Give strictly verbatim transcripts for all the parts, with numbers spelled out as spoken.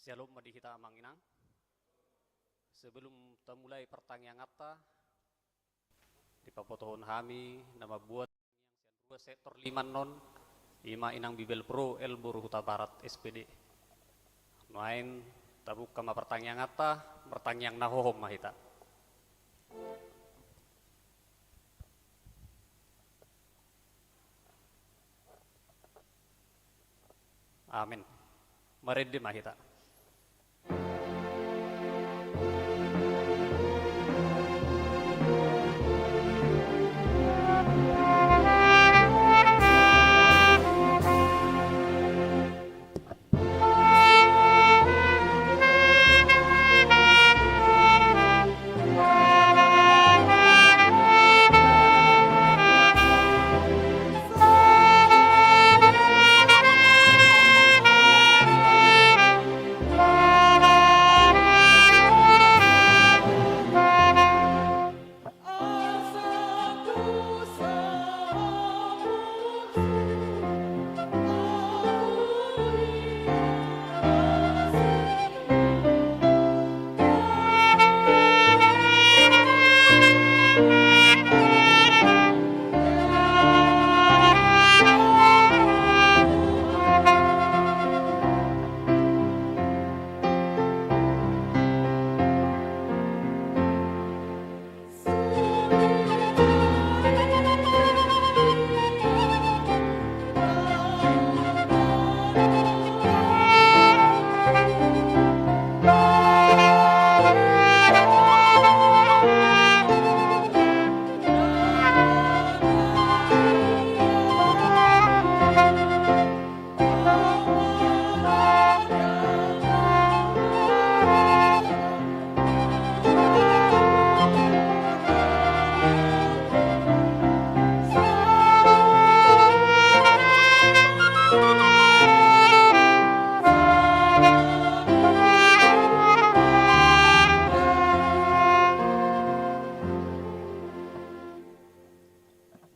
Shalom ma di hita amang inang. Sebelum tamulai partangianganta, dipabotohon hami na mambuat dua sektor lima non, ima inang Bibelvrouw L boru Hutabarat S P D. Nuaeng tabuka ma partangianganta, martangiang na hohom ma hita. Amen. Marende ma hita.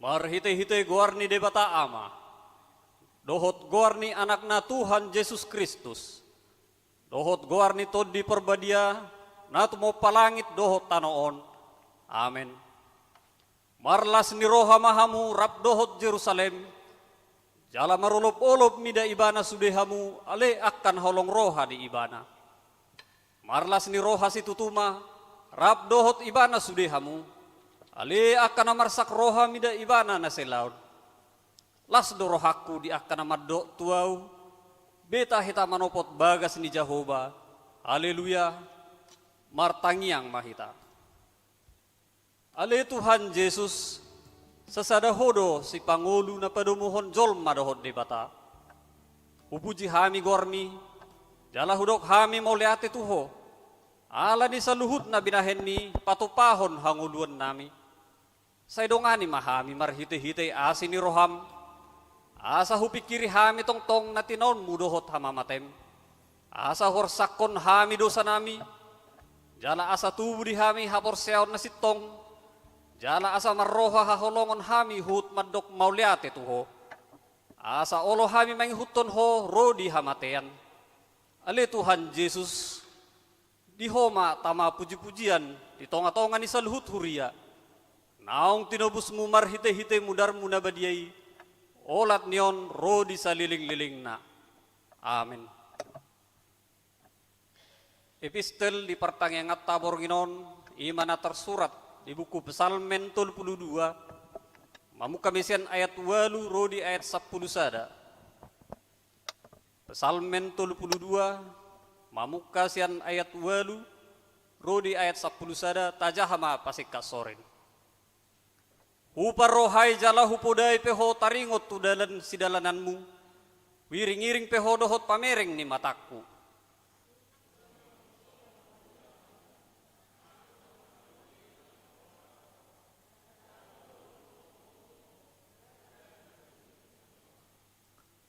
Marhitehite goar ni Debata Ama, dohot goar ni Anakna Tuhan Jesus Kristus, dohot goar ni Tondi Parbadia, na tumompa langit dohot tano on. Amen. Marlas ni roha ma hamu rap dohot Jerusalem, jala marolopolop mida ibana sude hamu, ale angka na holong roha di ibana. Marlas ni roha situtu ma rap dohot ibana sude hamu, ale angka na marsak roha mida ibana na salaon. Las do rohangku di angka na mandok tu ahu, beta hita manopot bagas ni Jahowa. Haleluya. Martangiang ma hita. Ale Tuhan Jesus, sasada Ho do sipangolu na padomuhon jolma dohot Debata. Hupuji hami goarMi, jala hudok hami mauliate tu Ho, ala ni saluhut na binahenMi patupaon hangoluannami. Sai dongani ma hami marhitehite asi ni rohaM, asa hupingkiri hami tongtong na tinaonMu dohot hamamateM, asa huorsakhon hami dosanami, jala asa tubu di hami haporseaon na sintong, jala asa marroha haholongon hami huhut mandok mauliate tu Ho, asa olo hami mangihuthon Ho ro di hamatean. Ale Tuhan Jesus, di Ho ma tama pujipujian di tongatonga ni saluhut huria, naung tinobusMu marhitehite mudarMu na badia i, olat ni on ro di salelenglelengna. Amen. Epistel di partangianganta borngin on, ima na tarsurat di buku Psalmen tolu pulu dua, mamungka ma sian ayat ualu ro di ayat sampulu sada. Psalmen tolu pulu dua, mamungka sian ayat ualu ro di ayat sampulu sada, tajaha ma pasingkat sorin. Huparrohai jala hupodai pe Ho taringot tu dalan sidalananMu, huiringiring pe Ho dohot pamereng ni matangku.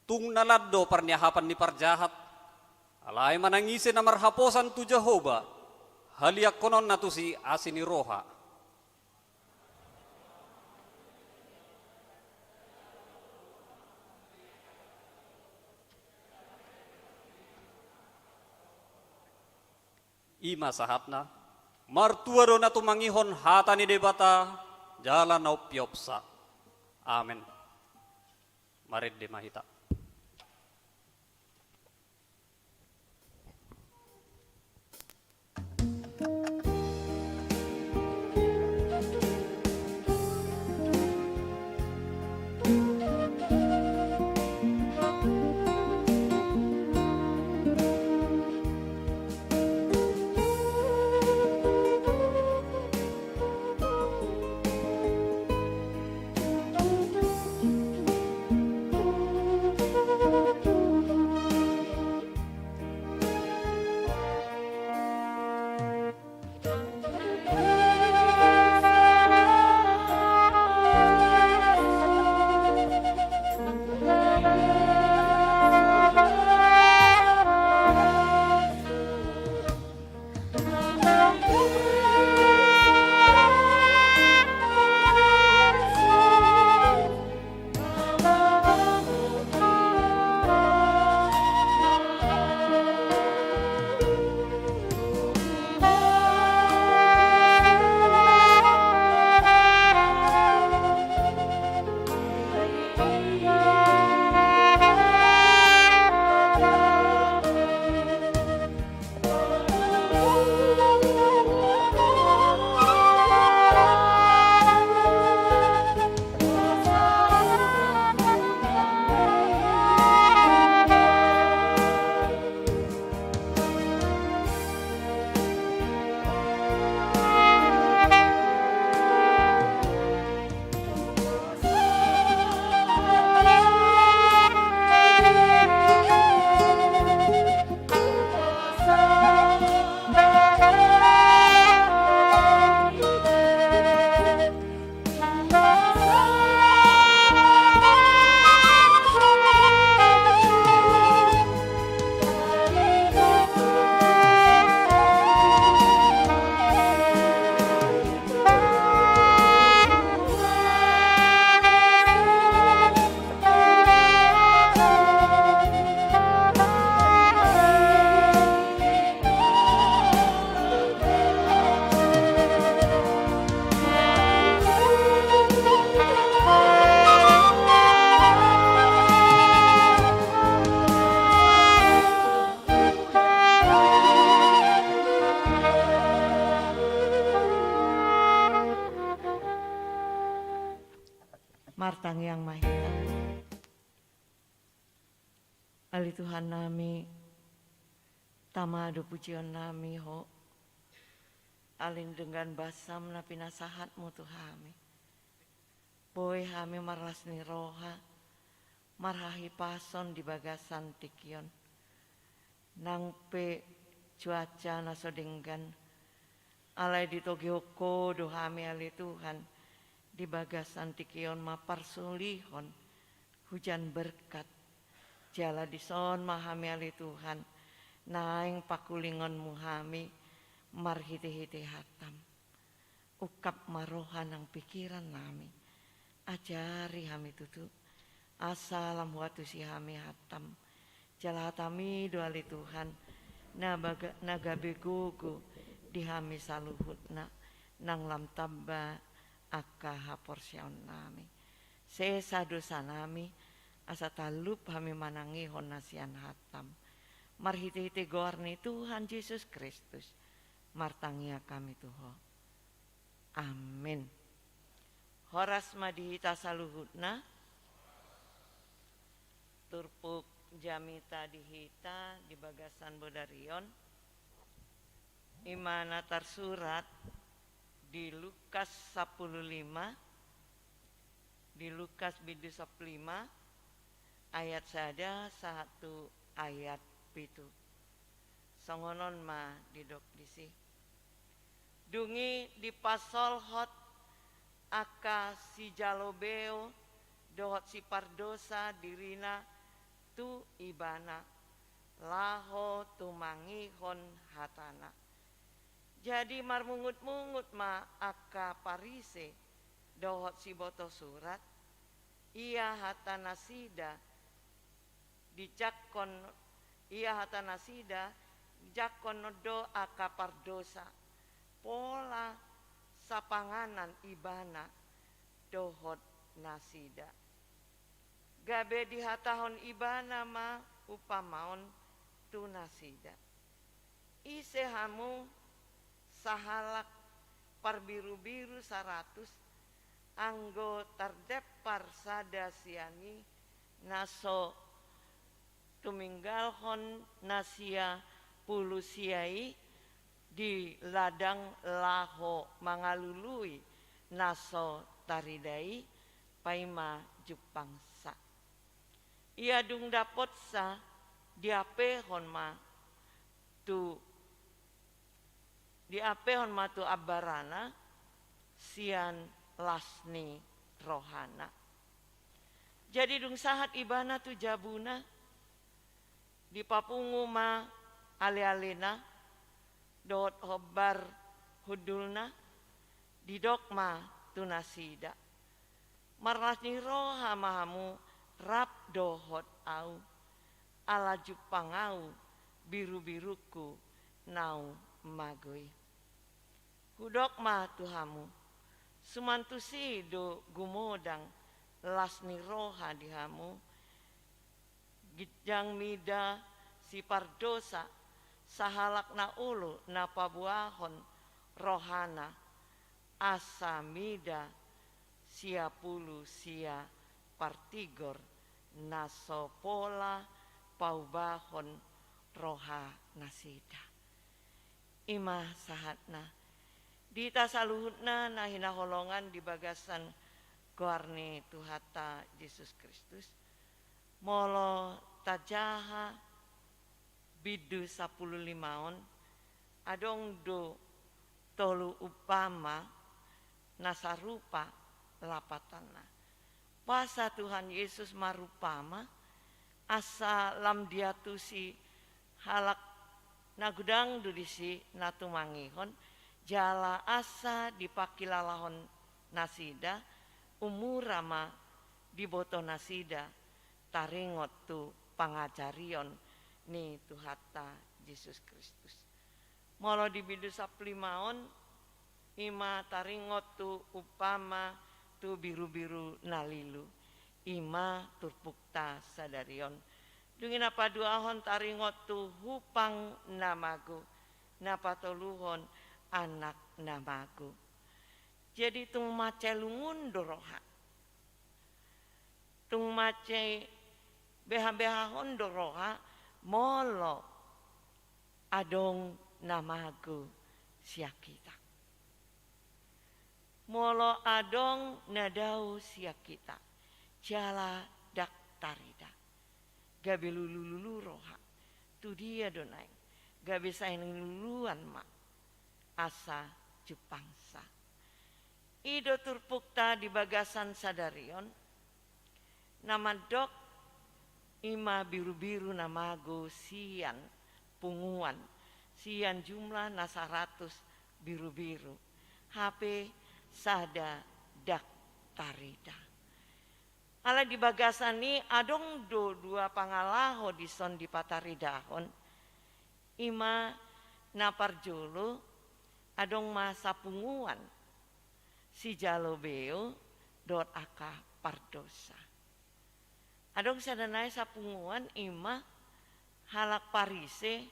Tung na lan do parniahapan ni parjahat, alai manang ise na marhaposan tu Jahowa, haliangkononna tusi asi ni roha. I ma sahatna. Martua do na tumangihon hata ni Debata jala na umpeopsa. Amen. Marende ma hita. Martangiang ma hita. Ale Tuhan nami, tama do pujion nami Ho, alai denggan basam na pinasahatmu tu hami. Boi hami marlas ni roha, marhahipason di bagasan tingki on. Nang pe cuaca na so denggan, alai ditogihon Ho do hami ale Tuhan, di bagasan tingki on ma parsolihon hujan berkat. Jala dison ma hami ale Tuhan, naeng pangkulingonmu hami marhitehite hatam. Ungkap ma roha nang pingkiran nami. Ajari hami tutu. Asa lam huantusi hami hatam. Jala hatami do ale Tuhan, na baga-, na gabe gogo di hami saluhutna, nang lam tamba angka haporseaon nami. Sesa dosa nami, asa talup hami manangihon na sian hatam. Marhitehite goar ni Tuhan Jesus Kristus, martangiang hami tu Ho. Amin. Horas ma di hita saluhutna. Turpuk jamita di hita di bagasan bodari on, i ma na tarsurat di Lukas sampulu lima, di Lukas bindu sampulu lima, ayat sada sahat tu ayat pitu. Songon on ma didok disi. Dung i dipasolhot angka sijalo beo dohot sipardosa dirina tu Ibana, laho tumangihon hatana. Jadi marmungutmungut ma angka Parise dohot sibotosurat, ia hatanasida dijangkon, ia hatanasida Jangkon do angka pardosa, pola sapanganan ibana dohot nasida. Gabe dihatahon ibana ma umpama on tu nasida: Ise hamu sahalak parbirubiru saratus, anggo tardempar sada sian i, na so tuminggalhon na sia pulu sia i di ladang laho mangalului na so tarida i, paima jumpangsa. Ia dung dapotsa, diampehon ma tu diampehon ma tu ambarana sian las ni rohana. Jadi dung sahat ibana tu jabuna, dipapungu ma alealena dohot hombar hundulna, didok ma tu nasida: Marlas ni roha ma hamu rap dohot ahu, ala jumpang ahu birubirungku naung mago i. Hudok ma tu hamu, suman tusi do gumodang las ni roha di hamu, ginjang mida sipardosa, sahalak na olo na paboahon rohana, asa mida sia pulu sia partigor na so pola paubahon roha nasida. I ma sahatna. Di hita saluhutna na hinaholongan di bagasan goar ni Tuhanta Jesus Kristus, molo tajaha bindu sampulu lima on, adong do tolu umpama na sarupa lapatanna. Boasa Tuhan Yesus marumpama? Asa lam diantusi halak na godang do disi na tumangihon, jala asa dipangkilalahon nasida, umura ma diboto nasida taringot tu pangajarion ni Tuhanta Jesus Kristus. Molo di bindu sampulu lima on, i ma taringot tu umpama tu birubiru na lilu, i ma turpukta sadari on. Dung i na paduahon taringot tu hupang na mago, na patoluhon anak na mago. Jadi tung mansai lungun do roha. Tung mansai behabehahon do roha molo adong na mago sian hita. Molo adong na dao sian hita, jala ndang tarida, gabe lulululu roha. Tu dia do naeng? Gabe sai niluluan ma asa jumpangsa. I do turpukta di bagasan sadari on, na mandok i ma birubiru na mago sian punguan, sian jumlah na saratus birubiru, hape sada ndang tarida. Alai di bagasan i adong do dua pangalaho dison dipataridahon. I ma na parjolo, adong ma sapunguan sijalo beo dohot angka pardosa. Adong sada nai sapunguan, i ma halak Parise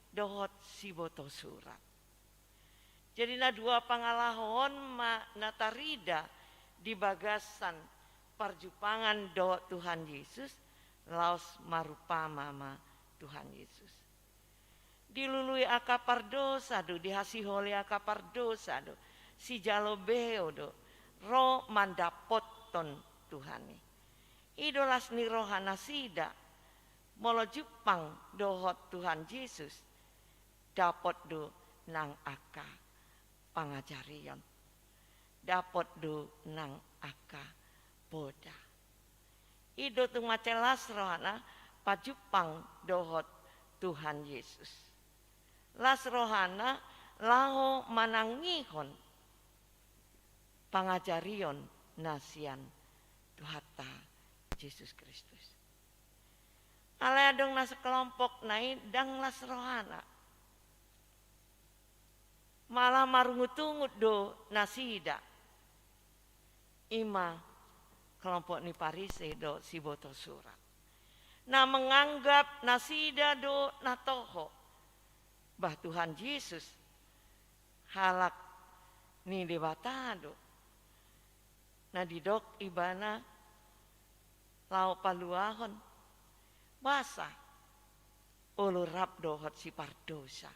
dohot siboto surat. Jadi na dua pangalaho on ma na tarida di bagasan parjumpangan dohot Tuhan Yesus, laos marumpama ma Tuhan Yesus. Dilului angka pardosa do, dihasiholi angka pardosa do, sijalo beo do ro mandappothon Tuhan i. I do las ni roha nasida, molo jumpang dohot Tuhan Jesus, dapot do nang angka pangajarion, dapot do nang angka poda. I do tung mansai las rohana pajumpang dohot Tuhan Yesus. Las rohana laho manangihon pangajarion na sian Tuhanta Jesus Kristus. Alai adong na sekelompok nai ndang las rohana. Malah marungutungut do nasida. I ma kelompok ni Parise dohot siboto surat, na menganggap nasida do na toho. Bah, Tuhan Jesus halak ni Debata do. Na didok ibana laho paluahon, boasa olo rap dohot sipardosa.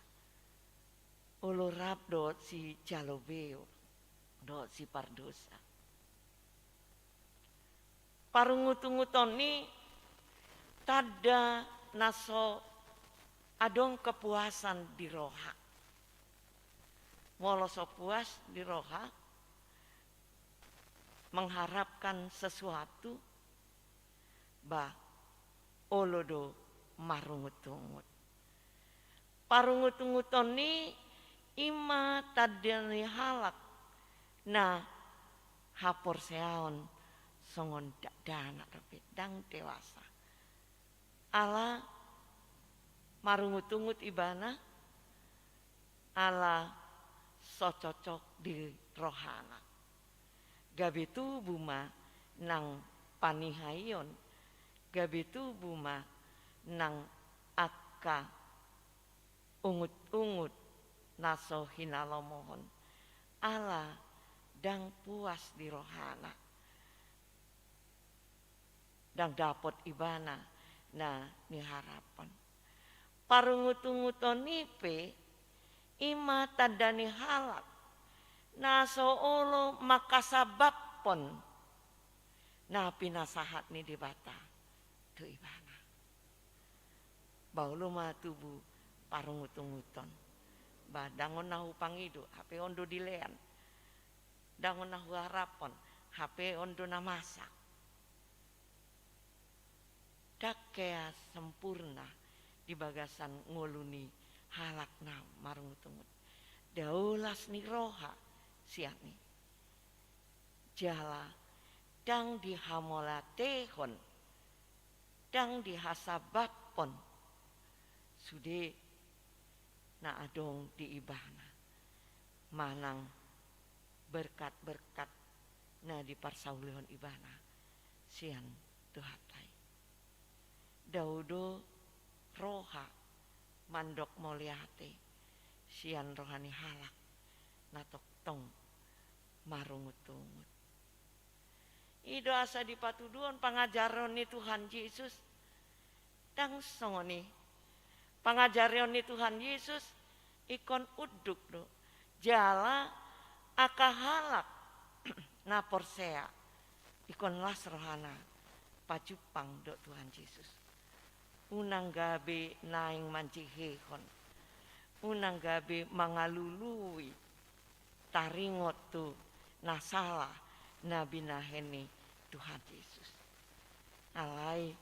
Olo rap dohot sijalo beo, dohot sipardosa. Parungutunguton i tanda na so adong kepuasan di roha. Molo so puas di roha, mengharapkan sesuatu, bah, olo do marungutungut. Parungutunguton i, i ma tanda ni halak na haporseaon songon dakdanak dope, ndang dewasa. Ala marungutungut ibana, ala so cocok di rohana. Gabe tubu ma nang panihaion, gabe tubu ma nang angka ungutungut na so hinalomohon, ala ndang puas di rohana. Ndang dapot ibana na niharaphon. Parungutunguton i pe, i ma tanda ni halak na so olo mangkasababhon na pinasahat ni Debata tu ibana. Bah, olo ma tubu parungutunguton. Bah, ndang on na hupangido, hape on do dilean. Ndang on na huharaphon, hape on do na masa. Ndang hea sempurna di bagasan ngolu ni halak na marungutungut. Dao las ni roha sian i. Jala ndang dihamauliatehon, ndang dihasababhon sude na adong di ibana, manang berkat-berkat na diparsaulihon ibana sian Tuhanta i. Dao do roha mandok mauliate sian roha ni halak na tongtong marungutungut. I do asa dipatuduhon pangajarion ni Tuhan Jesus. Ndang songon i. Pangajarion ni Tuhan Jesus ingkon unduk do. Jala angka halak na porsea ingkon las rohana pajumpang dohot Tuhan Jesus. Unang gabe naeng manjehehon. Unang gabe mangalului taringot tu na sala na binahen ni Tuhan Jesus. Alai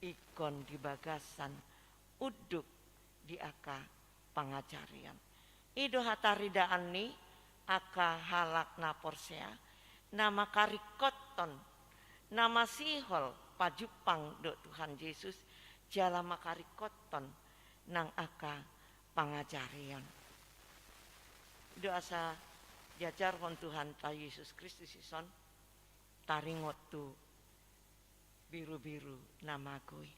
ingkon di bagasan unduk di angka pangajarion. I do hataridaan ni angka halak na porsea, na mangkaringkothon, na masihol pajumpang dohot Tuhan Jesus, jala mangkaringkothon nang angka pangajarion. I do asa diajarhon Tuhanta Jesus Kristus dison, taringot tu birubiru na mago i.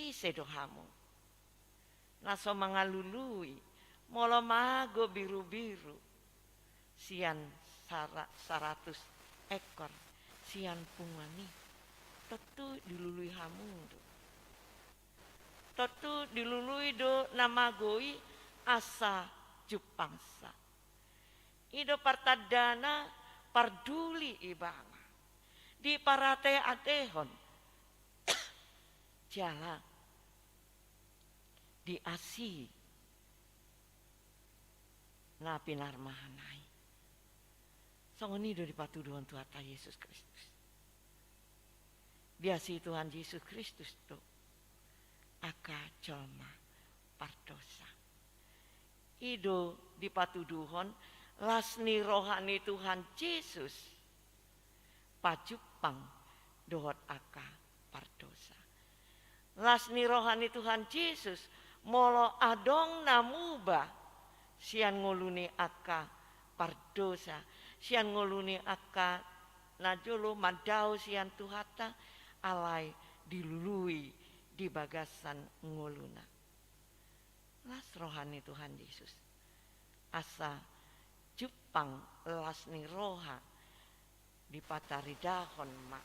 Ise do hamu na so mangalului, molo mago birubiru sian sara-, saratus ekor sian punguan i? Tontu dilului hamu do. Tontu dilului do na mago i asa jumpangsa. I do partandana parduli ibana. Diparateatehon. Jala diasii na pinarmahana i. Songon i do dipatuduhon Tuhanta Jesus Kristus. Diasii Tuhan Jesus Kristus do angka jolma pardosa. I do dipatuduhon las ni roha ni Tuhan Jesus pajumpang dohot angka pardosa. Las ni roha ni Tuhan Jesus, molo adong na muba sian ngolu ni angka pardosa, sian ngolu ni angka na jolo mandao sian Tuhanta, alai dilului di bagasan ngoluna. Las roha ni Tuhan Jesus. Asa jumpang las ni roha dipataridahon ma,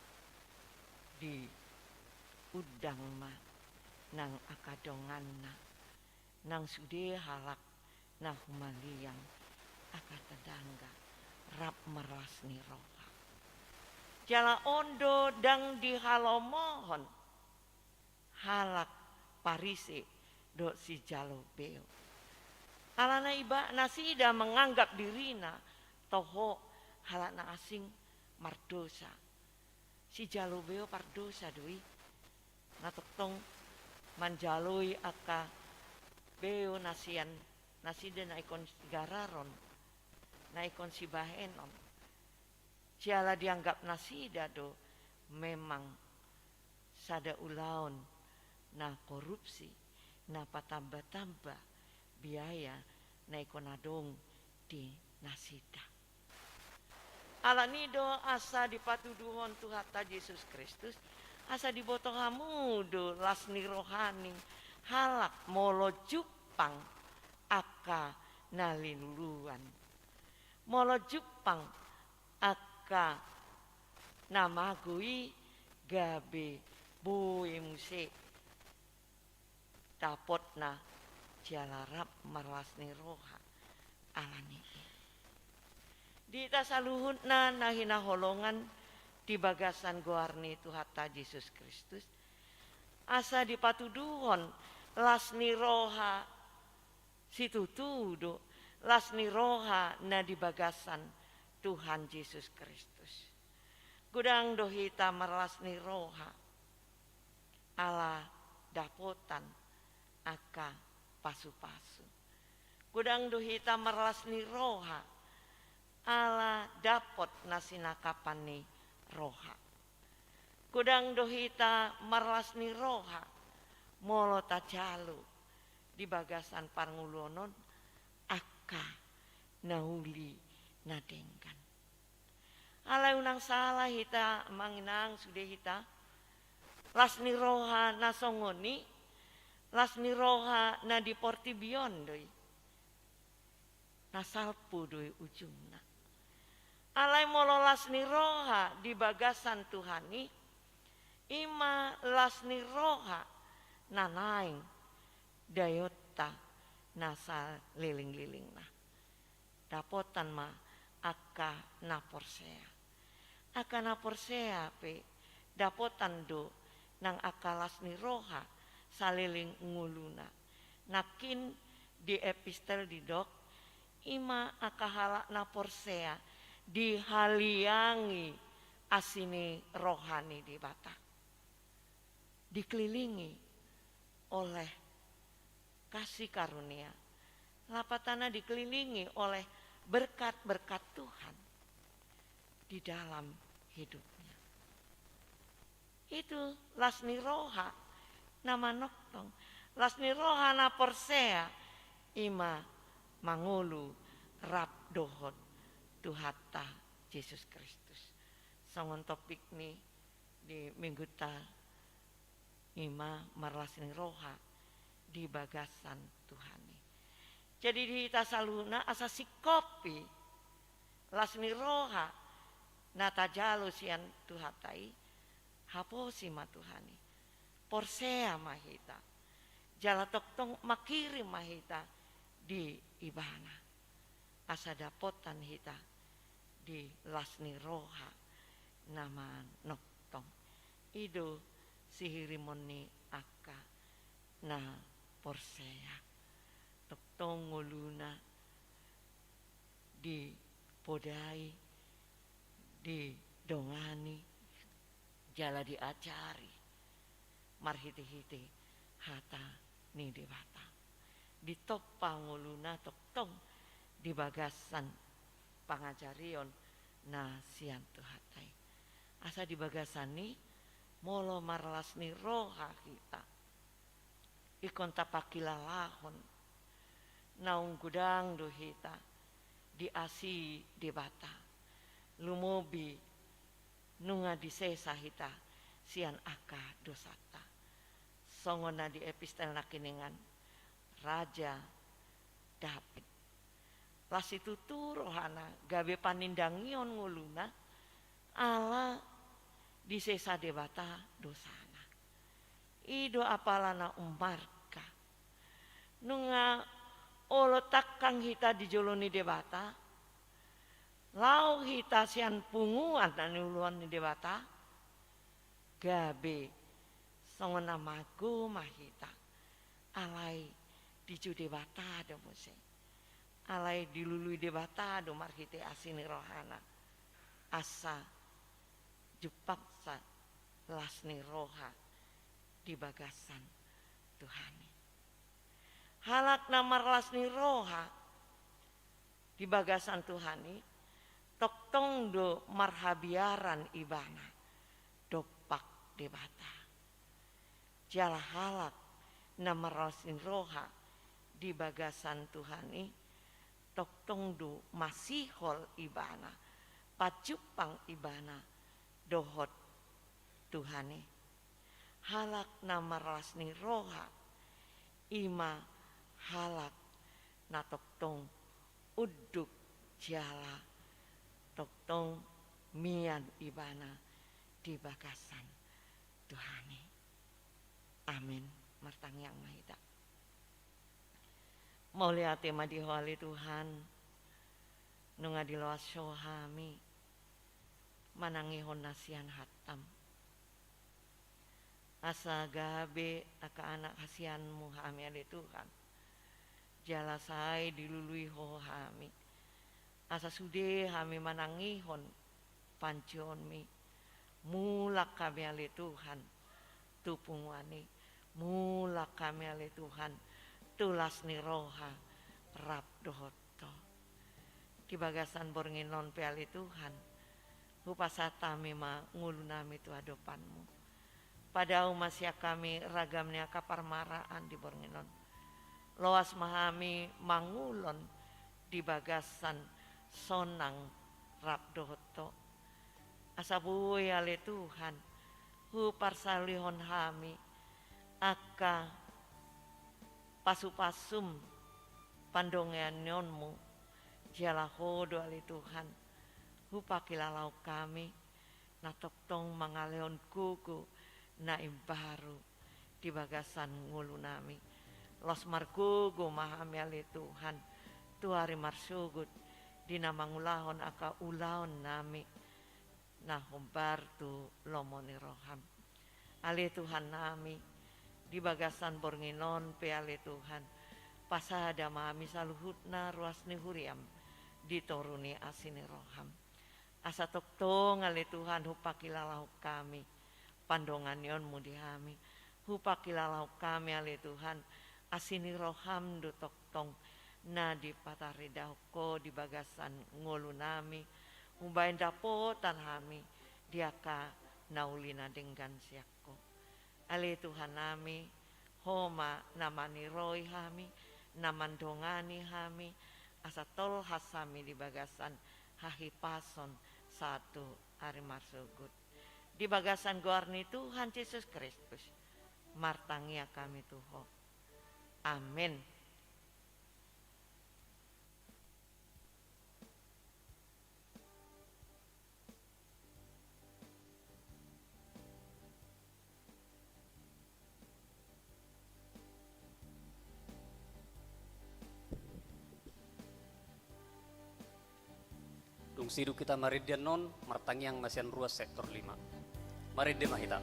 diundang ma nang angka donganna, nang sude halak na humaliang, angka tetangga, rap marlas ni roha. Jala on do ndang dihalomohon halak Parise dohot sijalo beo. Alana iba nasida manganggap dirina toho halak na asing, mardosa. Sijalo beo pardosa do i. Na tongtong manjaloi angka beo na sian nasida na ingkon sigararon, na ingkon sibahenon. Jala dianggap nasida do memang sada ulaon na korupsi, na patamba-tamba biaya na ingkon adong di nasida. Alani i do asa dipatuduhon Tuhanta Jesus Kristus, asa diboto hamu do las ni roha ni halak molo jumpang angka na linuluan. Molo jumpang angka na mago i gabe boi muse dapotna jala rap marlas ni roha alani i. Di hita saluhutna na hinaholongan di bagasan goar ni Tuhanta Jesus Kristus, asa dipatuduhon las ni roha situtu do, las ni roha na di bagasan Tuhan Jesus Kristus. Godang do hita marlas ni roha ala dapotan angka pasu-pasu. Godang do hita marlas ni roha ala dapot na sinangkapan ni roha. Godang do hita marlas ni roha molo tajalo di bagasan parngoluon on angka na uli na denggan. Alai unang sala hita, amang inang, sude hita, las ni roha na songon i, las ni roha na di portibi on do i. Na salpu do i ujungna. Alai molo las ni roha di bagasan Tuhan i, i ma las ni roha na naeng daionta na salelenglelengna. Dapotan ma angka na porsea. Angka na porsea pe dapotan do nang angka las ni roha saleleng ngoluna. Nangkin di epistel didok, i ma angka halak na porsea dihaliangi asi ni roha ni Debata. Dikelilingi oleh kasih karunia. Lapatanna dikelilingi oleh berkat-berkat Tuhan di dalam hidupnya. Itu las ni roha na manongtong, las ni roha na porsea, i ma mangolu rap dohot Tuhanta Jesus Kristus. Songon topik ni di minggunta i ma marlas ni roha di bagasan Tuhan i. Jadi di hita saluhutna asa singkop i las ni roha na tajalo sian Tuhanta i, haposi ma Tuhan i, porsea ma hita, jala tongtong mangkirim ma hita di Ibana, asa dapotan hita di las ni roha na manongtong. I do sihirimon ni angka na porsea. Tongtong ngoluna dipodai, didongani, jala diajari marhitehite hata ni Debata. Ditompa ngoluna tongtong di bagasan pangajarion na sian Tuhanta i. Asa di bagasan i, molo marlas ni roha hita, ingkon tapangkilalahon naung godang do hita diasi Debata. Lumobi nunga disesa hita sian angka dosanta. Songon na di epistel nangkiningan, Raja Daud. Las situtu rohana gabe panindangion ngoluna, ala disesa Debata dosana. I do apala na ummarga. Nunga olo tangkang hita di jolo ni Debata, laho hita sian punguan na niuluhon ni Debata, gabe songon na mago ma hita. Alai dijou Debata do muse. Alai dilului Debata do marhite asi ni rohana. Asa jumpangsa las ni roha di bagasan Tuhan i. Halak na marlas ni roha di bagasan Tuhan i, tongtong do marhabiaran ibana dompak Debata. Jala halak na marlas ni roha di bagasan Tuhan i, tongtong do masihol ibana, pajumpang ibana dohot Tuhan i. Halak na marlas ni roha, i ma halak na tongtong unduk jala tongtong mian ibana di bagasan Tuhan i. Amin. Martangiang ma hita. Mauliate ma di Ho ale Tuhan, nunga diloas Ho hami manangihon na sian hattam. Asa gabe angka anak hasianmu hami ale Tuhan. Jala sai dilului Ho hami. Asa sude hami manangihon panjouonmi. Mulak hami ale Tuhan tu punguan i. Mulak hami ale Tuhan tu las ni roha rap dohot Ho. Di bagasan borngin on pe ale Tuhan, hupasahat hami ma ngolunami tu adopanmu. Padao ma sian hami ragam ni angka parmaraan di borngin on. Loas ma hami mangulon di bagasan sonang rap dohot Ho. Asa boi ale Tuhan, huparsaulihon hami angka pasupasum pandonganionmu, jala Ho do ale Tuhan, hupakilalahon hami, na tongtong mangalehon gogo na imbaru di bagasan ngolunami. Loas margogo ma hami ale Tuhan, tu ari marsogot, di na mangulahon angka ulaonnami na hombar tu lomo ni roham. Ale Tuhannami, di bagasan borngin on pe ale Tuhan, pasada ma hami saluhutna ruas ni huriam, di toru ni asi ni roham. Asa tongtong ale Tuhan hupakilalahon hami pandonganionmu di hami. Hupakilalahon hami ale Tuhan, asi ni roham do tongtong na dipataridahon Ho di bagasan ngolunami, umbahen dapotan hami di angka na uli na denggan sian Ho. Ale Tuhannami, Ho ma na maniroi hami, na mandongani hami, asa tolhas hami di bagasan hahipason sahat tu ari marsogot. Di bagasan goar ni Tuhan Jesus Kristus, martangiang hami tu Ho. Amen. Dung sidung hita marende annon, martangiang ma sian ruas sektor lima. Marende ma hita.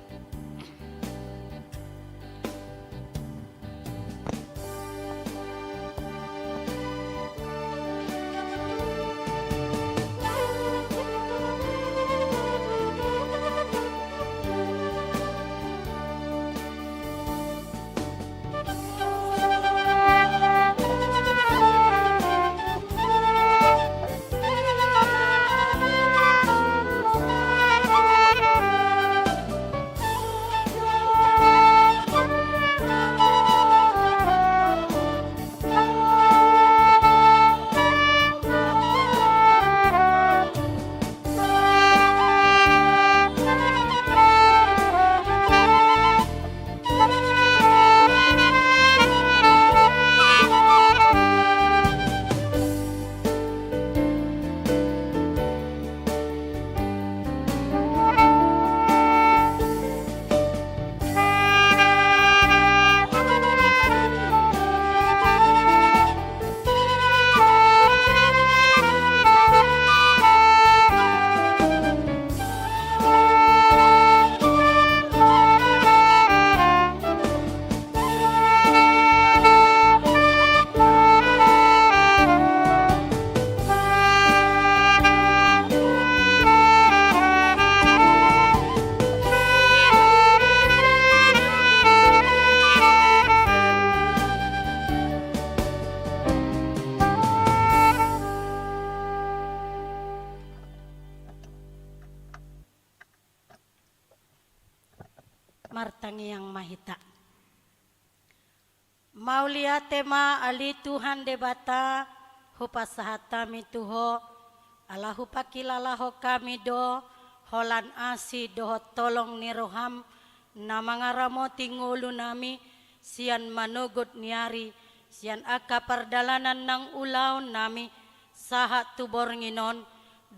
Martangiang ma hita. Mauliate ma ale Tuhan Debata, hupasahat hami tu Ho, ala hupangkilalahon hami do holan asi dohot holong ni roham, na mangaramoti ngolunami sian manogot ni ari, sian angka pardalanan naung ulaonnami, sahat tu borngin on,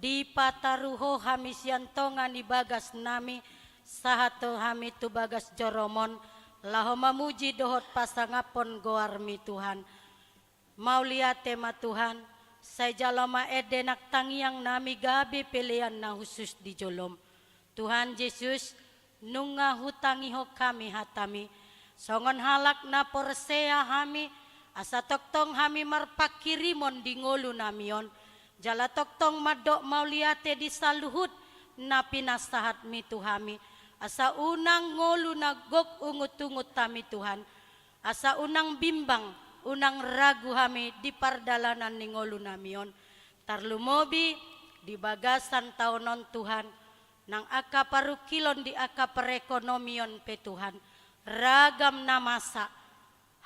dipataru Ho hami sian tonga ni bagasnami, sahat Ho hami tu bagas jorom on, laho mamuji dohot pasangaphon goarmi Tuhan. Mauliate ma Tuhan, sai jalo ma ende nang tangiangnami gabe pelean na hushus di jolom. Tuhan Jesus, nunga hutangihon hami hatami, songon halak na porsea hami, asa tongtong hami marpanghirimon di ngolunami on, jala tongtong mandok mauliate di saluhut na pinasahatmi tu hami, asa unang ngolu na gok ungutungut hami Tuhan, asa unang bimbang, unang ragu hami di pardalanan ni ngolunami on. Tarlumobi di bagasan taon on Tuhan, nang angka parungkilon di angka perekonomion pe Tuhan, ragam na masa,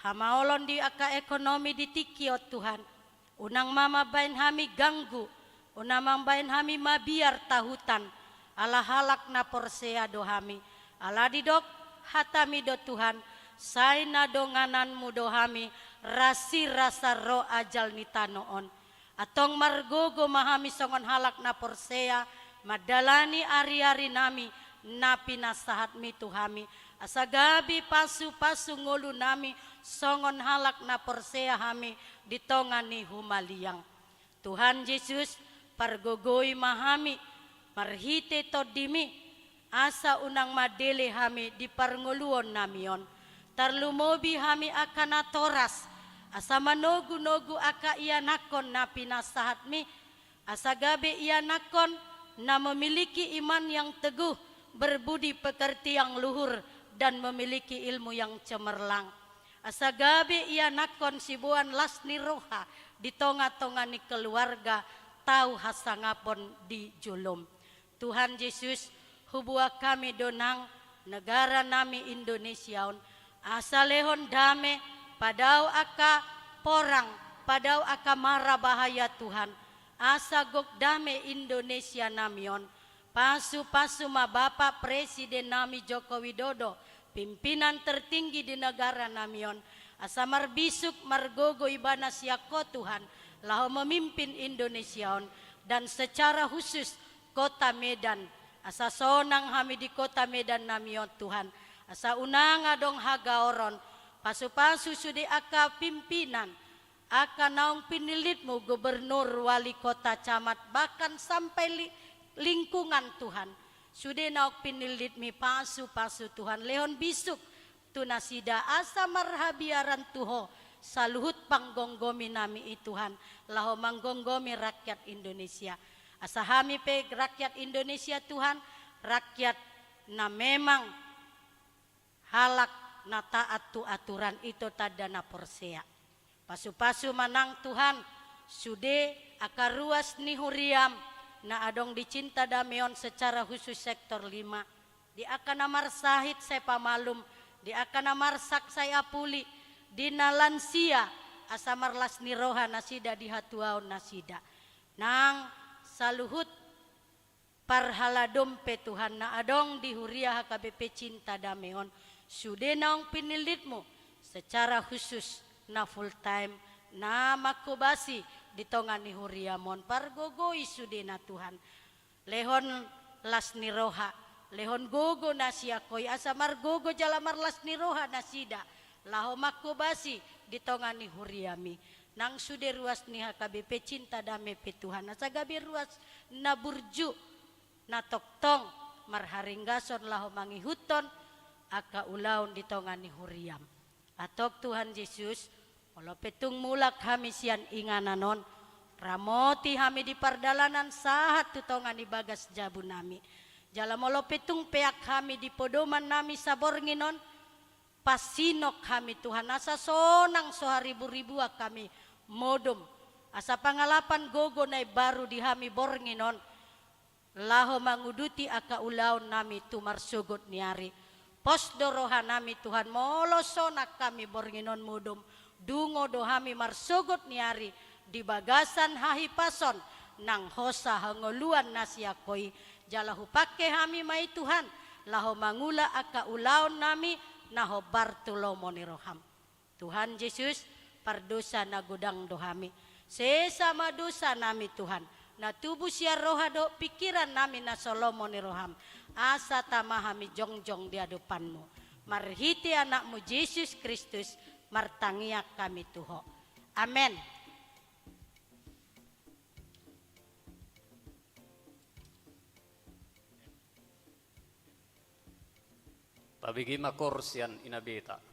hamaolon di angka ekonomi di tingki on Tuhan, unang ma mambaen hami ganggu, unang mambaen hami mabiar tahutan, ala halak na porsea do hami, ala didok hatami do Tuhan, sai na dongananmu do hami, rasirasa ro ajal ni tano on. Antong margogo ma hami songon halak na porsea, mandalani ariarinami na pinasahatmi tu hami, asa gabe pasupasu ngolunami songon halak na porsea hami di tonga ni humaliang. Tuhan Jesus, pargogoi ma hami marhite tondimi, asa unang mandele hami di parngoluonnami on. Tarlumobi hami angka natoras, asa manogunogu angka ianakhon na pinasahatmi, asa gabe ianakhon na memiliki iman yang teguh, berbudi pekerti yang luhur, dan memiliki ilmu yang cemerlang. Asa gabe ianakhon siboan las ni roha di tongatonga ni keluarga, tau hasangapon di jolom. Tuhan Jesus, huboan hami do nang negaranami Indonesia on, asa lehon dame, padao angka porang, padao angka mara bahaya Tuhan, asa gok dame Indonesianami on. Pasupasu ma Bapak Presidennami Joko Widodo, pimpinan tertinggi di negaranami on, asa marbisuk margogo ibana sian Ho Tuhan, laho memimpin Indonesia on, dan secara khusus Kota Medan, asa sonang hami di Kota Medannami on Tuhan, asa unang adong hagaoron, pasupasu sude angka pimpinan, angka naung pinillitmu, gubernur, wali kota, camat, bahkan sampai li-, lingkungan Tuhan. Sude naung pinillitmi pasupasu Tuhan, lehon bisuk tu nasida asa marhabiaran tu Ho saluhut panggomgominami i Tuhan, laho manggomgomi rakyat Indonesia. Asa hami pe rakyat Indonesia Tuhan, rakyat na memang halak na taat tu aturan, ito tanda na porsea. Pasupasu ma nang Tuhan, sude angka ruas ni huriam, na adong di Cinta Damai on secara khusus sektor lima, di angka na marsahit sai pamalum, di angka na marsak sai apuli, di na lansia, asa marlas ni roha nasida di hatuaon nasida. Nang saluhut parhaladon pe Tuhan na adong di huria H K B P Cinta Damai on, sude naung pinillitmu secara khusus na full time, na manghobasi di tonga ni huriam on, pargogoi sudena Tuhan. Lehon las ni roha, lehon gogo na sian Ho i, asa margogo jala marlas ni roha nasida, laho manghobasi di tonga ni huriami. Nang sude ruas ni H K B P Cinta Damai pe Tuhan, asa gabe ruas na burju, na tongtong marharinggason laho mangihuthon angka ulaon di tonga ni huriam. Antong Tuhan Jesus, molo pe tung mulak hami sian inganan on, ramoti hami di pardalanan sahat tu tonga ni bagas jabunami. Jala molo pe tung peak hami di podomannami saborngin on, pasinok hami Tuhan, asa sonang so hariburibuan hami modom, asa pangalapan gogo na imbaru di hami borngin on, laho manguduti angka ulaonnami tu marsogot ni ari. Pos do rohanami Tuhan, molo sonang hami borngin on modom, dungo do hami marsogot ni ari di bagasan hahipason nang hosa hangoluan na sian Ho i, jala hupangke hami ma i Tuhan, laho mangula angka ulaonnami na hombar tu lomo ni roham. Tuhan Jesus, pardosa na godang do hami. Sesa ma dosanami Tuhan, na tubu sian roha dohot pingkirannami na so lomo ni roham, asa tama hami jongjong di adopanmu. Marhite Anakmu Jesus Kristus, martangiang hami tu Ho. Amen. Pabege ma koor sian inabeta.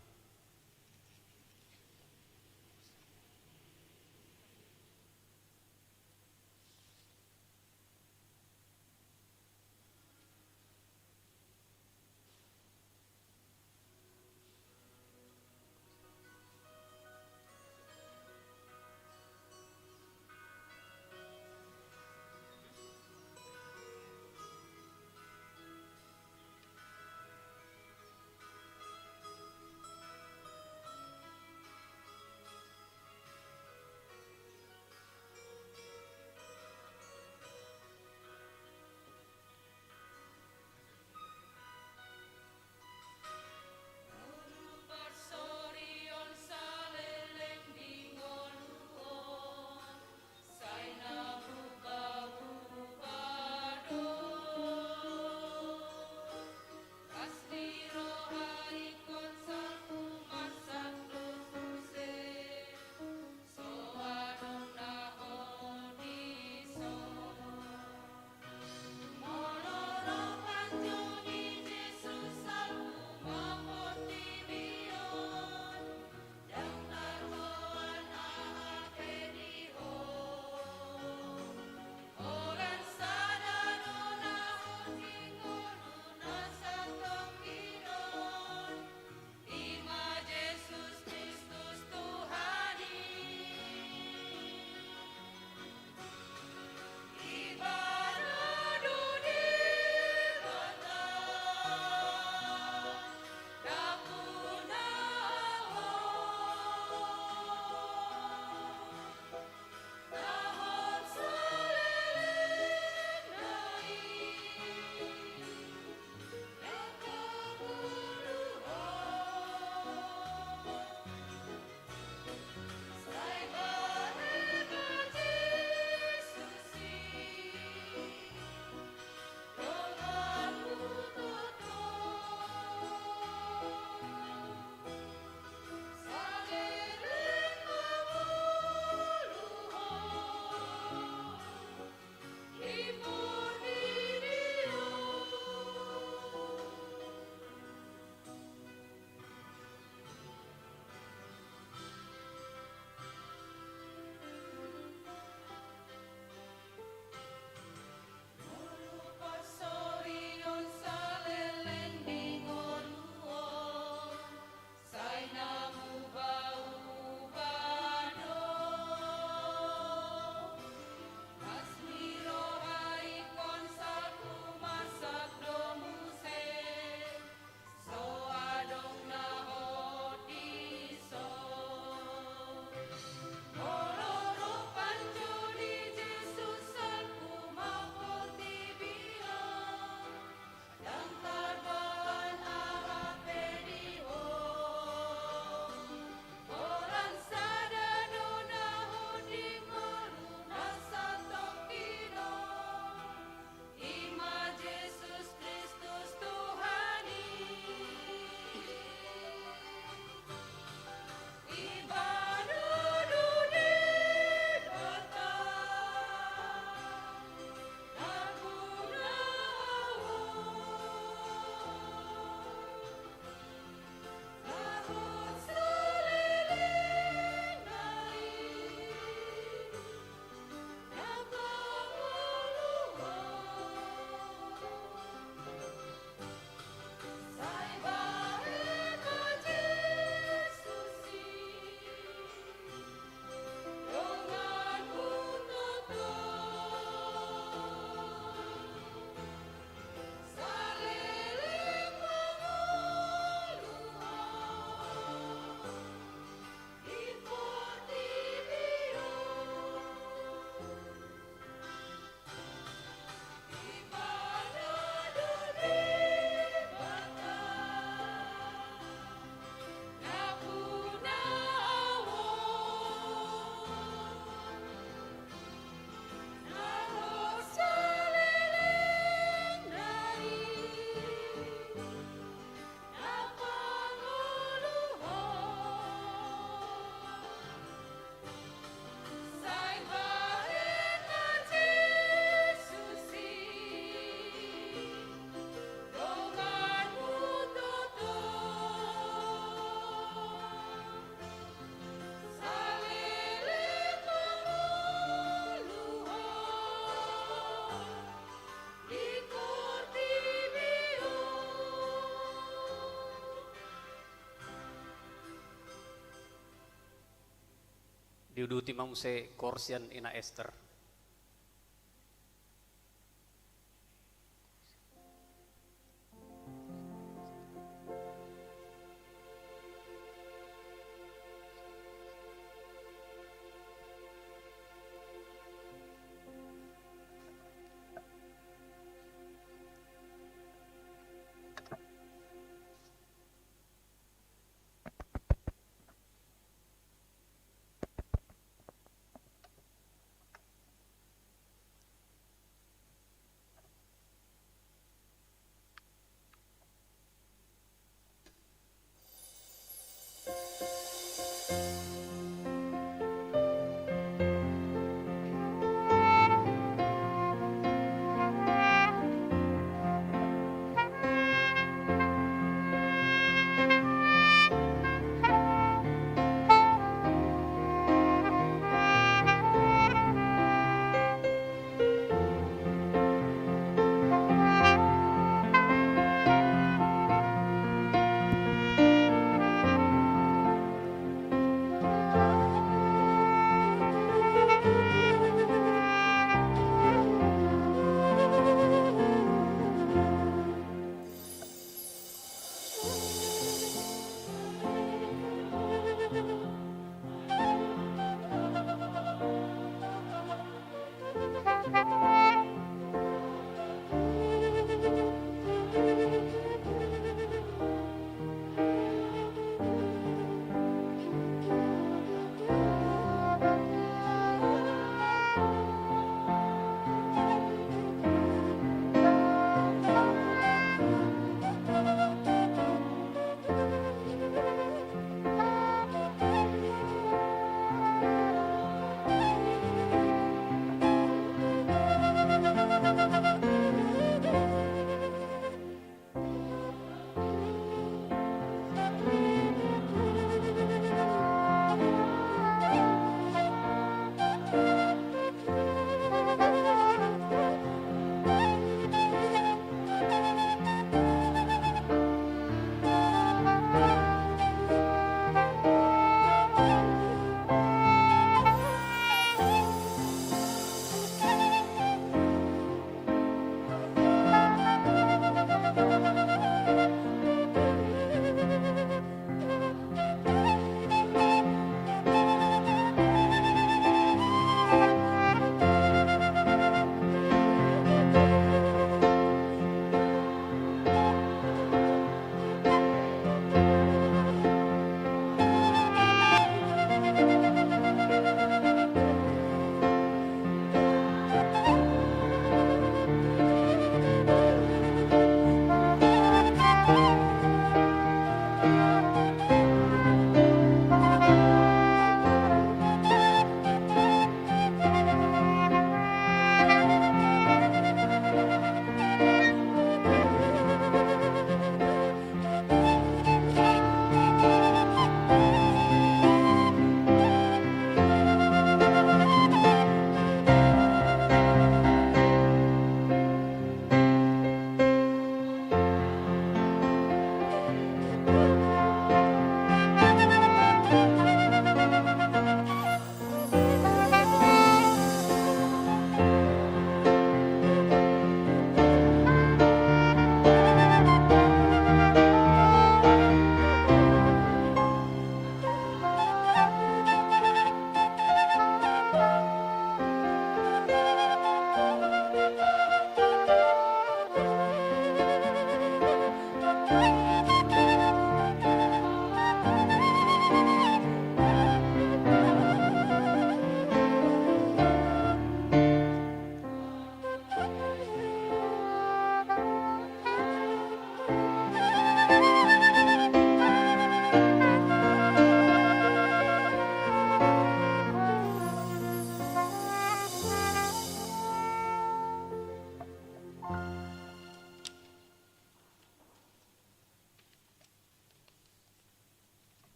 Diuduti ma muse koor sian Ina Ester.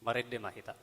Marende ma hita.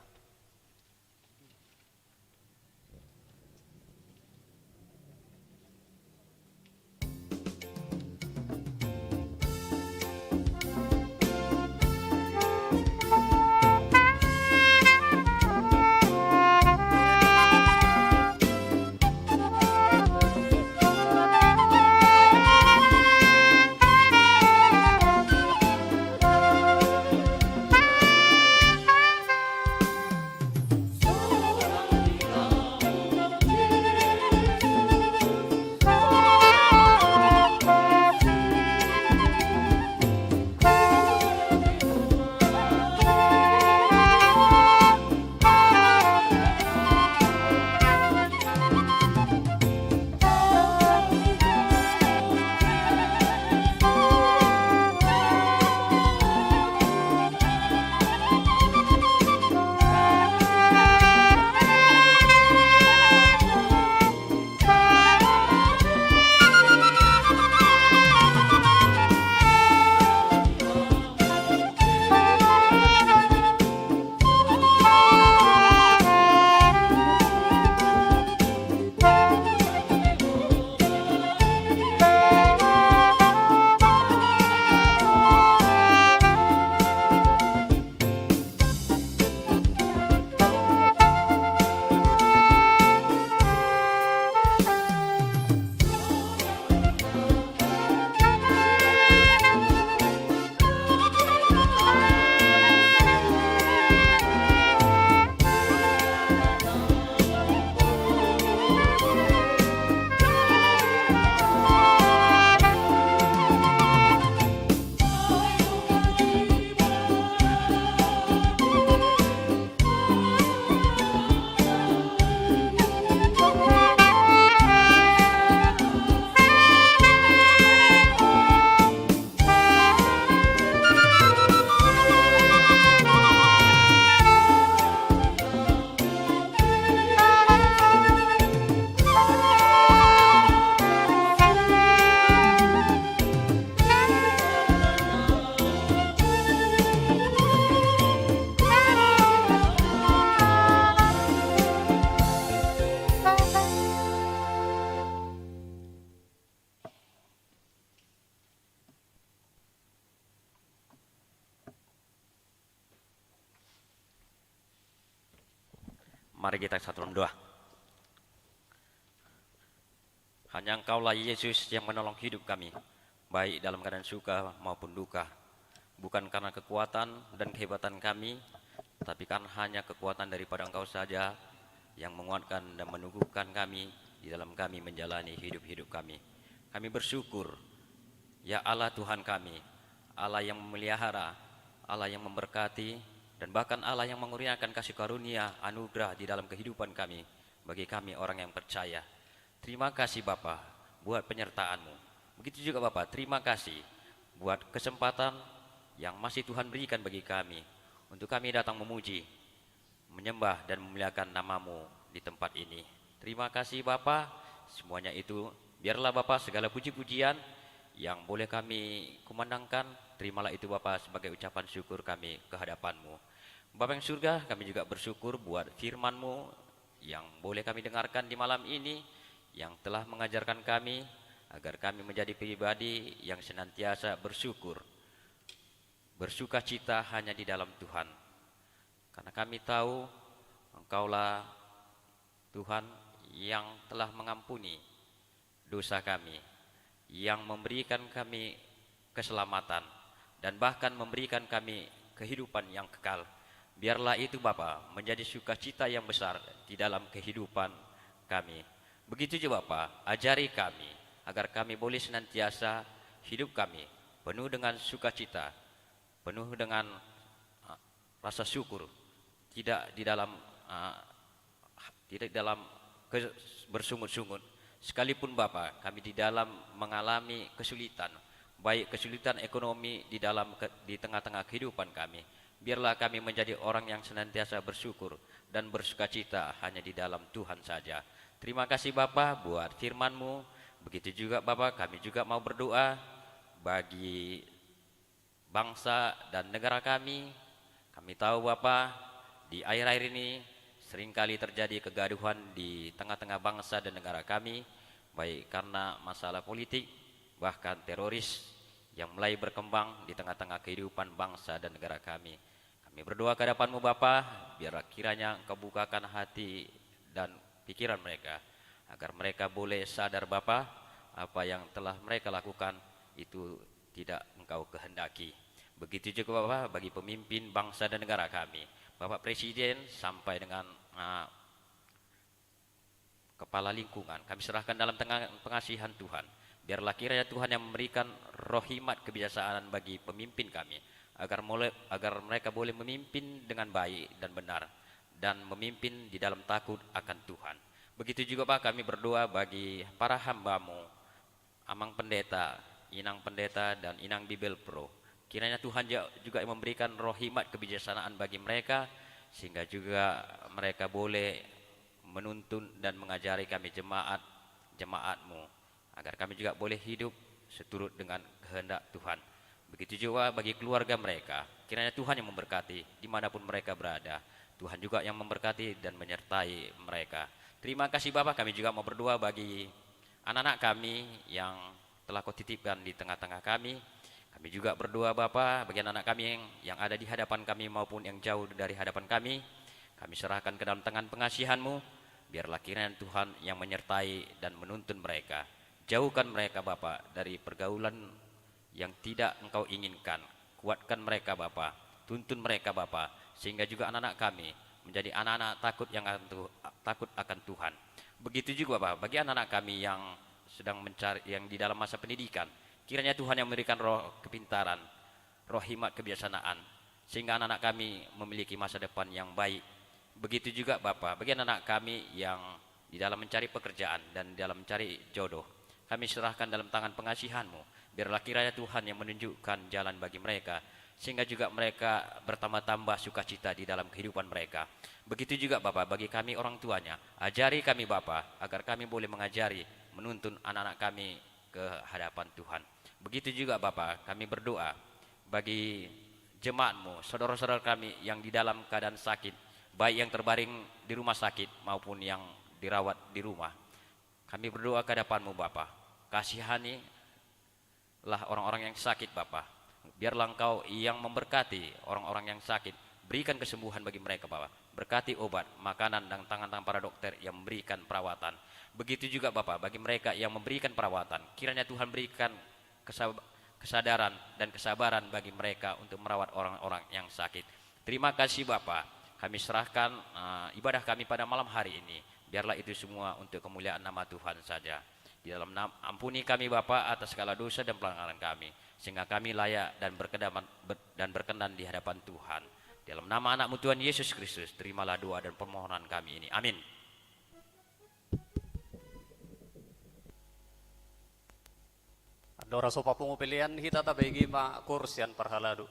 Mari kita satu dalam doa. Hanya Engkaulah Yesus yang menolong hidup kami, baik dalam keadaan suka maupun duka. Bukan karena kekuatan dan kehebatan kami, tapi karena hanya kekuatan daripada Engkau saja yang menguatkan dan meneguhkan kami di dalam kami menjalani hidup-hidup kami. Kami bersyukur, ya Allah Tuhan kami, Allah yang memelihara, Allah yang memberkati, dan bahkan Allah yang mengurniakan kasih karunia anugerah di dalam kehidupan kami, bagi kami orang yang percaya. Terima kasih Bapa buat penyertaan-Mu. Begitu juga Bapa, terima kasih buat kesempatan yang masih Tuhan berikan bagi kami untuk kami datang memuji, menyembah dan memuliakan nama-Mu di tempat ini. Terima kasih Bapa, semuanya itu biarlah Bapa segala puji-pujian yang boleh kami kumandangkan, terimalah itu Bapa sebagai ucapan syukur kami ke hadapan-Mu. Bapa yang surga, kami juga bersyukur buat firman-Mu yang boleh kami dengarkan di malam ini, yang telah mengajarkan kami agar kami menjadi pribadi yang senantiasa bersyukur, bersukacita hanya di dalam Tuhan. Karena kami tahu Engkaulah Tuhan yang telah mengampuni dosa kami, yang memberikan kami keselamatan, dan bahkan memberikan kami kehidupan yang kekal. Biarlah itu Bapa menjadi sukacita yang besar di dalam kehidupan kami. Begitu juga Bapa, ajari kami agar kami boleh senantiasa hidup kami penuh dengan sukacita, penuh dengan, ah, rasa syukur, tidak di dalam, ah, tidak dalam ke-, bersungut-sungut. Sekalipun Bapa, kami di dalam mengalami kesulitan, baik kesulitan ekonomi di dalam ke-, di tengah-tengah kehidupan kami, biarlah kami menjadi orang yang senantiasa bersyukur dan bersukacita hanya di dalam Tuhan saja. Terima kasih Bapa buat firman-Mu. Begitu juga Bapa, kami juga mau berdoa bagi bangsa dan negara kami. Kami tahu Bapa, di akhir-akhir ini seringkali terjadi kegaduhan di tengah-tengah bangsa dan negara kami, baik karena masalah politik, bahkan teroris yang mulai berkembang di tengah-tengah kehidupan bangsa dan negara kami. Kami berdoa ke hadapan-Mu Bapa, biarlah kiranya Engkau bukakan hati dan pikiran mereka, agar mereka boleh sadar Bapa, apa yang telah mereka lakukan itu tidak Engkau kehendaki. Begitu juga Bapa bagi pemimpin bangsa dan negara kami, Bapak Presiden sampai dengan, ah, kepala lingkungan, kami serahkan dalam tangan pengasihan Tuhan. Biarlah kiranya Tuhan yang memberikan rohimat kebijaksanaan bagi pemimpin kami, agar mole-, agar mereka boleh memimpin dengan baik dan benar, dan memimpin di dalam takut akan Tuhan. Begitu juga Pak, kami berdoa bagi para hamba-Mu, Amang Pendeta, Inang Pendeta, dan Inang Bibelvrouw. Kiranya Tuhan ja-, juga yang memberikan rohimat kebijaksanaan bagi mereka, sehingga juga mereka boleh menuntun dan mengajari kami jemaat, jemaat-Mu, agar kami juga boleh hidup seturut dengan kehendak Tuhan. Begitu juga bagi keluarga mereka. Kiranya Tuhan yang memberkati dimanapun mereka berada. Tuhan juga yang memberkati dan menyertai mereka. Terima kasih Bapa, kami juga mau berdoa bagi anak-anak kami yang telah Kau titipkan di tengah-tengah kami. Kami juga berdoa Bapa, bagi anak-anak kami yang, yang ada di hadapan kami maupun yang jauh dari hadapan kami, kami serahkan ke dalam tangan pengasihan-Mu. Biarlah kiranya Tuhan yang menyertai dan menuntun mereka. Jauhkan mereka Bapa dari pergaulan yang tidak Engkau inginkan. Kuatkan mereka Bapa, tuntun mereka Bapa, sehingga juga anak-anak kami menjadi anak-anak takut yang akan Tu-, takut akan Tuhan. Begitu juga Bapa, bagi anak-anak kami yang sedang mencari, yang di dalam masa pendidikan, kiranya Tuhan yang memberikan roh kepintaran, roh hikmat kebijaksanaan, sehingga anak-anak kami memiliki masa depan yang baik. Begitu juga Bapa, bagi anak-anak kami yang di dalam mencari pekerjaan dan di dalam mencari jodoh, kami serahkan dalam tangan pengasihan-Mu. Biarlah kiranya Tuhan yang menunjukkan jalan bagi mereka, sehingga juga mereka bertambah-tambah sukacita di dalam kehidupan mereka. Begitu juga Bapa, bagi kami orang tuanya, ajari kami Bapa, agar kami boleh mengajari, menuntun anak-anak kami ke hadapan Tuhan. Begitu juga Bapa, kami berdoa bagi jemaat-Mu, saudara-saudara kami yang di dalam keadaan sakit, baik yang terbaring di rumah sakit maupun yang dirawat di rumah. Kami berdoa ke hadapan-Mu Bapa, kasihanilah orang-orang yang sakit Bapa. Biarlah Engkau yang memberkati orang-orang yang sakit, berikan kesembuhan bagi mereka Bapa. Berkati obat, makanan, dan tangan-tangan para dokter yang memberikan perawatan. Begitu juga Bapa, bagi mereka yang memberikan perawatan, kiranya Tuhan berikan kesab-, kesadaran dan kesabaran bagi mereka untuk merawat orang-orang yang sakit. Terima kasih Bapa, kami serahkan, eh, ibadah kami pada malam hari ini. Biarlah itu semua untuk kemuliaan nama Tuhan saja. Di dalam nam-, ampuni kami Bapa atas segala dosa dan pelanggaran kami, sehingga kami layak dan berkenan, ber-, dan berkenan di hadapan Tuhan. Di dalam nama Anakmu Tuhan Yesus Kristus, terimalah doa dan permohonan kami ini. Amin. Andorang so papungu pelean hita, tabege ma koor sian parhalado.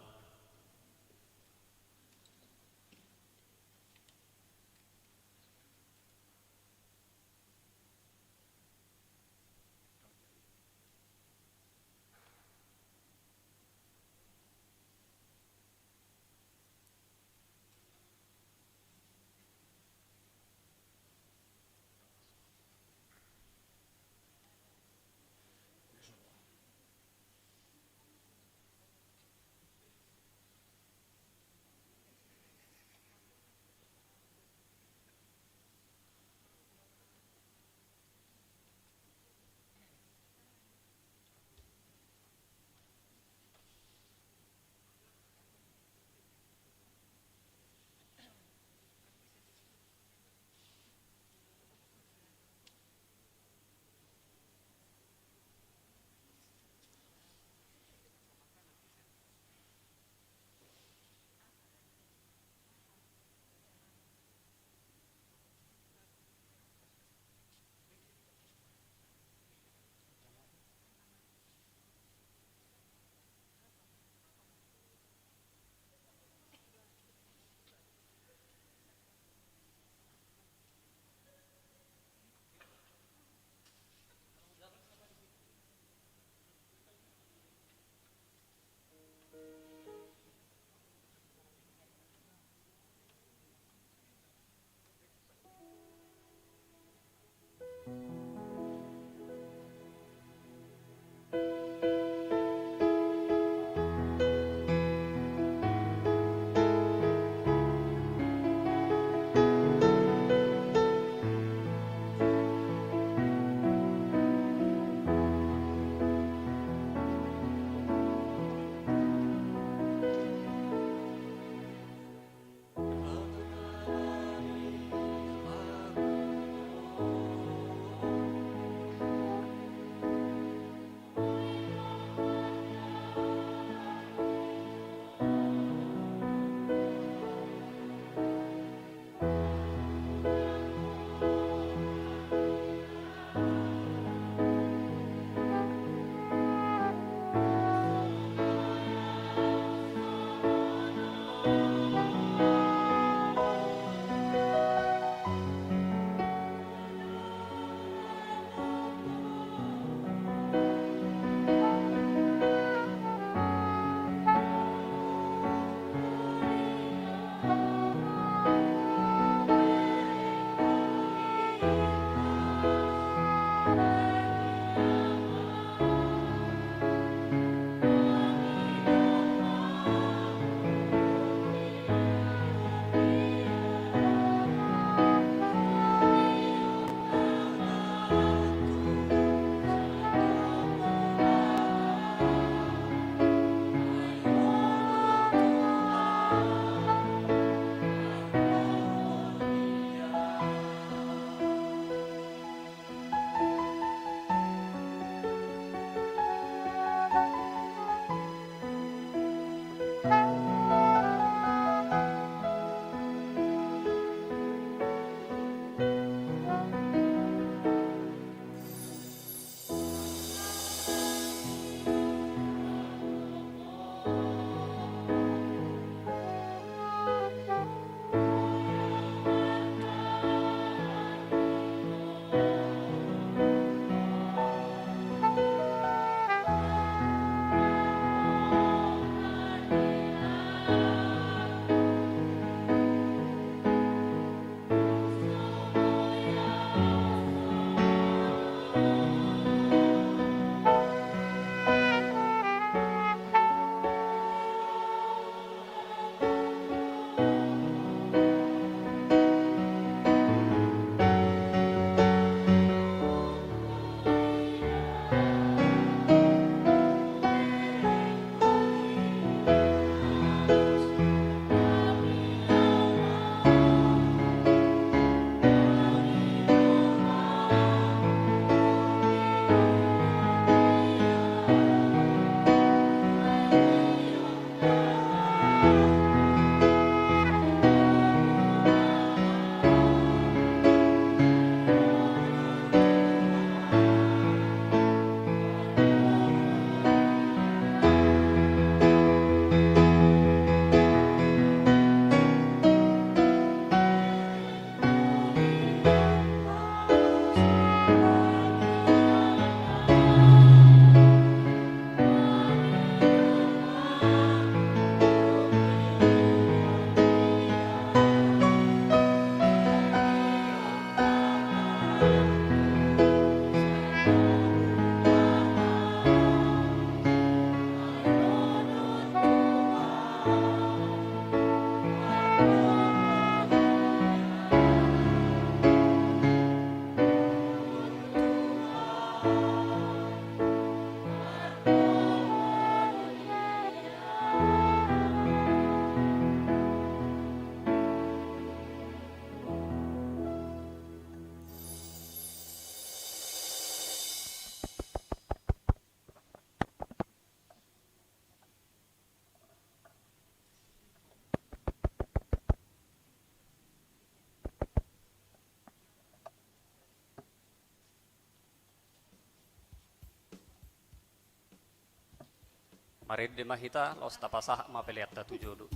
Marende ma hita, laos tapasahat ma peleanta tu jolo.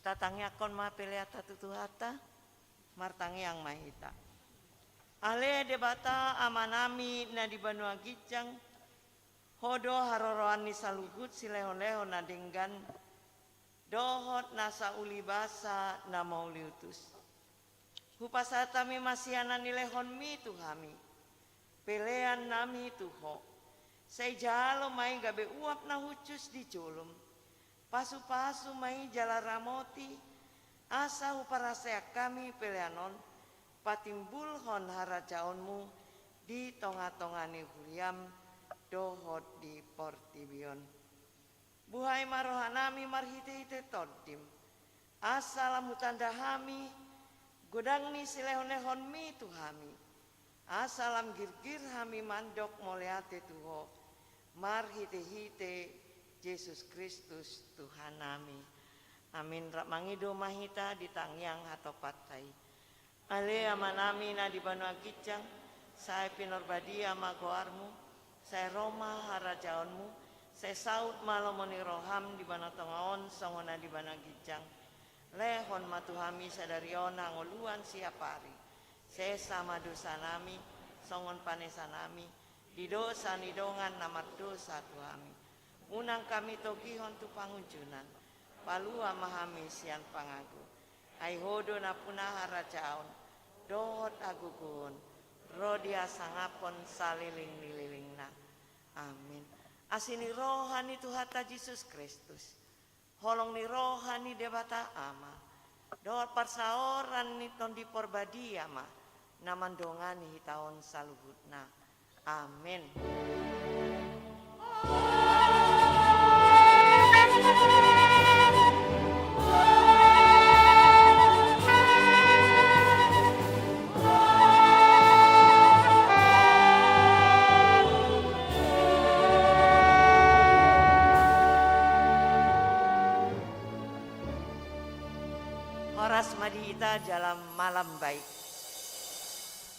Tatangiangkon ma peleanta tu Tuhanta. Martangiang ma hita. Ale Debata Amanami na di banua ginjang, Ho do haroroan ni saluhut silehonlehon na denggan, dohot nasa uli basa na mauliutus. Hupasahat hami ma sian na nilehonmi tu hami, peleannami tu Ho. Sai jalo ma i gabe uap na hushus di jolom. Pasupasu ma i jala ramoti, asa huparaseak hami pelean on patimbulhon harajaonmu di tongatonga ni huriam dohot di portibi on. Buhai ma rohanami marhitehite Tondim, asa lam hutanda hami godang ni silehonlehonmi tu hami, asa lam girgir hami mandok mauliate tu Ho, marhitehite Jesus Kristus Tuhannami. Amin. Rap mangido ma hita di tangiang hatopanta i. Ale Amanami na di banua ginjang, sai pinarbadia ma goarmu, sai ro ma harajaonmu, sai saut ma lomo ni roham di banua tonga on songon na di banua ginjang. Lehon ma tu hami sadari on hangoluan siapari. Sesa ma dosanami, songon panesanami di dosa ni dongan na mardosa tu hami. Unang hami togihon tu pangunjunan, palua ma hami sian pangago. Ai Ho do nampuna harajaon, dohot hagogoon, ro di hasangapon saleleng ni lelengna. Amin. Asi ni roha ni Tuhanta Jesus Kristus, holong ni roha ni Debata Ama, dohot parsaoran ni Tondi Parbadia ma na mandongani hita on saluhutna. Amin. Horas ma di hita jala malam baik.